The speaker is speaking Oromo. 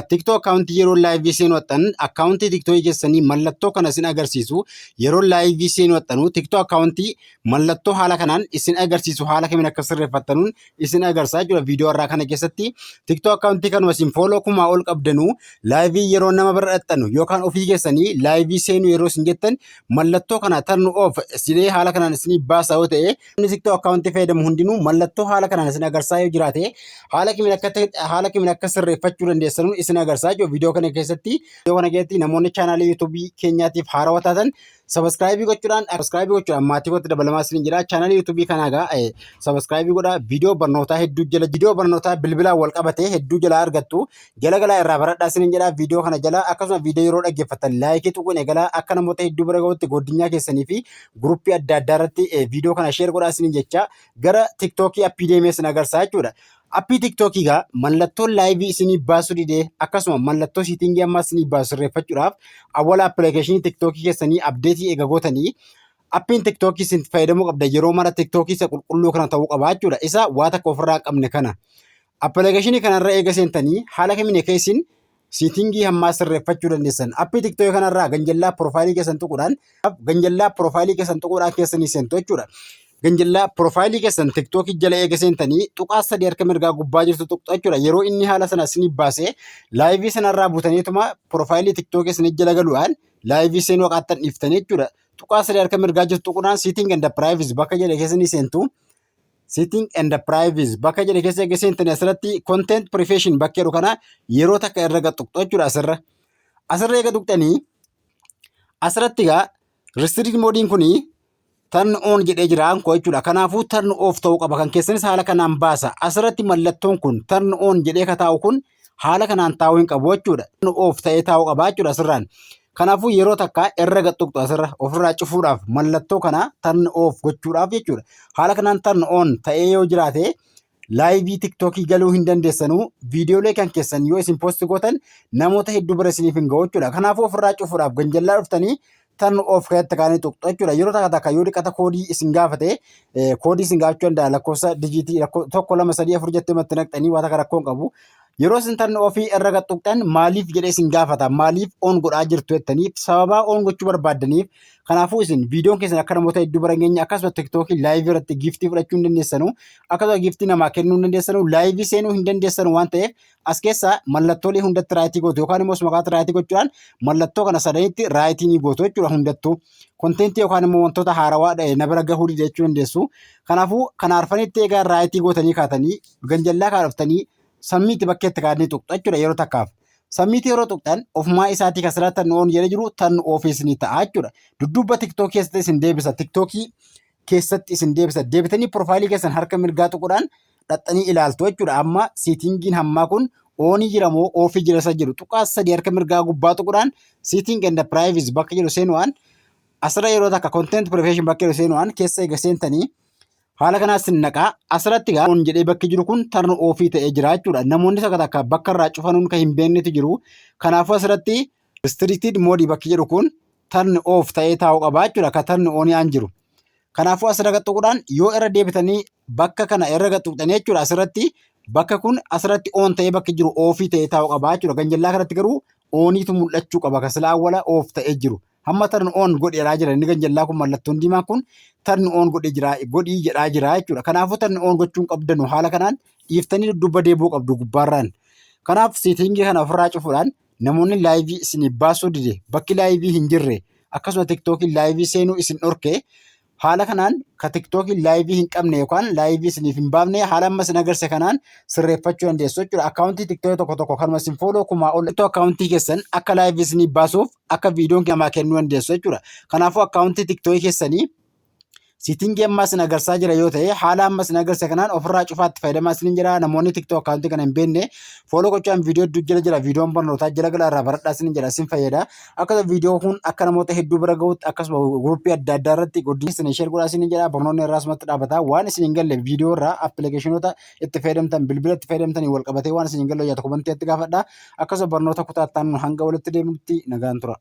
TikTok akkaawuntii yeroo live seenuu haxxan, akkaawuntii TikTokii keessanii mallattoo kana isin agarsiisu. Yeroo live seenuu haxxanu TikTok akkaawuntii mallattoo haala kanaan isin agarsiisu haala kamiin akka sirreeffattanuun isin agarsiisa jechuudha. Viidiyoo irraa kana keessatti TikTok akkaawuntii kanuma isin follow kumaa ol qabdanuu live yeroo nama bira dhaxxanu yookaan ofii keessanii live seenuu yeroo isin jettan mallattoo kana turn off sidee haala kanaan isinii baasa yoo ta'e, inni TikTok akkaawuntii fayyadamu hundinuu mallattoo haala kanaan isin agarsiisaa yoo jiraate, haala kamiin akka sirreeffachuu dandeessanuun isin agarsiisaa jechuudha viidiyoo kana keessatti. Viidiyoo kana keessatti namoonni chaanaalii YouTubeii keenyaatiif haarawaa taatan subscribe gochuudhaan maatii kootti dabalamaa isin jira. Chaanaalii YouTubeii kanaa egaa subscribe godhaa. Viidiyoo barnootaa hedduu jala, viidiyoo barnootaa bilbilaan wal qabate hedduu jalaa argattu. Jala galaa irraa baradhaa isin jedha viidiyoo kana jala. Akkasuma viidiyoo yeroo dhaggeeffattan like tuquun eegalaa. Akka namoota hedduu bira gahutti godinyaa keessanii fi groupii adda addaa irratti viidiyoo kana share godhaa isin jecha gara TikTokii appii deemee isin agarsiisa jechuudha. Appii TikTokii egaa mallattoon live isinii baasuu didee, akkasuma mallattoo settingii ammaa isinii baasu sirreeffachuudhaaf, awwala appilikeeshinii TikTokii keessanii update eega gootanii, appiin TikTokii isin fayyadamuu qabda yeroo mara TikTokii isa qulqulluu kana ta'uu qaba jechuudha. Isa waa takka ofirraa qabne kana. Appilikeeshinii kanarra eega seentanii haala kamiin akka isin settingii hammaa sirreeffachuu dandeessan. Appii TikTokii kanarraa ganjallaa profile keessan tuquudhaan keessanii seentu jechuudha. Ganjallaa profile keessan TikTokii jala eega seentanii tuqaa sadii harka mirgaa gubbaa jirtu tuqxu jechuudha. Yeroo inni haala sana isinii baasee, live sanarraa buutaniituma profile TikTokii isinii jala galuudhaan live seenuu haqaattan dhiiftanii jechuudha. Tuqaa sadii harka mirgaa jirtu tuquudhaan setting and privacy bakka jedhe keessanii seentu. Setting and privacy bakka jedhe keessa eega seentanii, asirratti content privacy bakka jedhu kana yeroo takka irra tuqxu jechuudha asirra. Asirra eega tuqxanii, asirratti egaa restrict modeiin kunii turn on jedhee jira koo jechuudha. Kanaafuu turn off ta'uu qaba. Kan keessanis haala kanaan baasa. Asirratti mallattoon kun turn on jedhee ka taa'u kun haala kanaan taa'uu hin qabu jechuudha. Turn off ta'ee taa'uu qaba jechuudha asirraan. Kanaafuu yeroo takka irra tuqxu asirra ofirraa cufuudhaaf, mallattoo kana turn off gochuudhaaf jechuudha. Haala kanaan turn on ta'ee yoo jiraate, live TikTokii galuu hin dandeessanuu, viidiyoolee kan keessan yoo isin post gootan namoota hedduu bira isiniif hin ga'u jechuudha. Kanaafuu ofirraa cufuudhaaf ganjallaa dhuftanii turn off keessatti kaanii tuqxu jechuudha. Yeroo takka takka yoo dhiqata koodii isin gaafate, koodii isin gaafachuu danda'a. Lakkoofsa dijiitii 1, 2, 3, 4 jettee matti naqxanii waan takka rakkoo hin qabu. Yeroo isin turn offii irra tuqxan maaliif jedhee isin gaafata. Maaliif on godhaa jirtu jettaniif, sababaa on gochuu barbaaddaniif. Kanaafuu isin viidiyoon keessan akka namoota hedduu bira hin geenye, akkasuma TikTokii live irratti giftii fudhachuu hin dandeessanu, akkasuma giftii namaa kennuu hin dandeessanu, live seenuu hin dandeessanu waan ta'eef, as keessa mallattoolee hundatti right gootu yookaan immoo maqaatti right gochuudhaan mallattoo kana sadanitti right ni gootu jechuudha hundattuu. Content yookaan immoo wantoota haarawaa na bira gahuu dide jechuu dandeessu. Kanaafuu kana arfanitti egaa right gootanii kaatanii, ganjallaa kaadhaftanii submit bakkeetti kaadnii tuqxu jechuudha yeroo takkaaf. Submit yeroo tuqxan ofumaa isaatii kan asirratti turn on jedhee jiru turn off isinii ta'a jechuudha. Dudduuba TikTokii keessatti isin deebisa. TikTokii keessatti isin deebisa. Deebitanii profile keessan harka mirgaa tuquudhaan dhaxxanii ilaaltu jechuudha. Amma settingiin hammaa kun on jira moo off jira isa jedhu tuqaa sadii harka mirgaa gubbaa tuquudhaan setting and privacy bakka jedhu seenuudhaan, asirra yeroo takka content privacy bakka jedhu seenuudhaan keessa eega seentanii, haala kanaas sin naqaa. Asirratti egaa on jedhee bakki jiru kun turn off ta'ee jira jechuudha. Namoonni takka takka bakka irraa cufanuun kan hin beeknetu jiru. Kanaafuu asirratti restricted mode bakki jedhu kun turn off ta'ee taa'uu qaba jechuudha. Akka turn on aan jiru. Kanaafuu asirra tuquudhaan yoo irra deebitanii bakka kana irra tuqxanii jechuudha, asirratti bakka kun asirratti on ta'ee bakki jiru off ta'ee taa'uu qaba jechuudha. Ganjallaa kanatti garuu oniitu mul'achuu qaba. Kan silaa awwala off ta'ee jiru. Hamma turn on godheeraa jira. Inni ganjallaa kun mallattoon diimaan kun turn on godhee jira, godhii jedhaa jira jechuudha. Kanaafuu turn on gochuun qabdanu haala kanaan dhiiftanii dudduuba deebi'uu qabdu gubbaarraan. Kanaaf settingii kana ofirraa cufuudhaan namoonni live isinii baasuu dide, bakki live hin jirre, akkasuma TikTokii live seenuu isin dhorke, haala kanaan ka TikTokii live hin qabne yookaan live isiniif hin baafne haala amma isin agarsiise kanaan sirreeffachuu dandeessu jechuudha. Akkaawuntii TikTokii tokko tokko kanuma isin follow kumaa ol akkaawuntii keessan akka live isinii baasuuf akka viidiyoon namaa kennuu dandeessu jechuudha. Kanaafuu akkaawuntii TikTokii keessanii settingii ammaa isin agarsiisaa jira yoo ta'e, haala amma isin agarsiise kanaan ofirraa cufaatti fayyadamaa isiniin jira. Namoonni TikTok akkaawuntii kana hin beekne follow gochaan viidiyoo hedduu jala jira. Viidiyoon barnootaa jala gala irraa baradhaa isiniin jira, isin fayyada. Akkasuma viidiyoo kun akka namoota hedduu bira gahutti akkasuma groupii adda addaa irratti guddina isin share godhaa isiniin jira. Barnoonni irraa asumatti dhaabata. Waan isin hin galle viidiyoo irraa appilikeeshinoota itti fayyadamtan, bilbila itti fayyadamtanii wal qabatee waan isin hin galle hojjeta commentiitti gaafadha. Akkasuma barnoota kutaa itti hanga walitti deemnutti nagaan tura.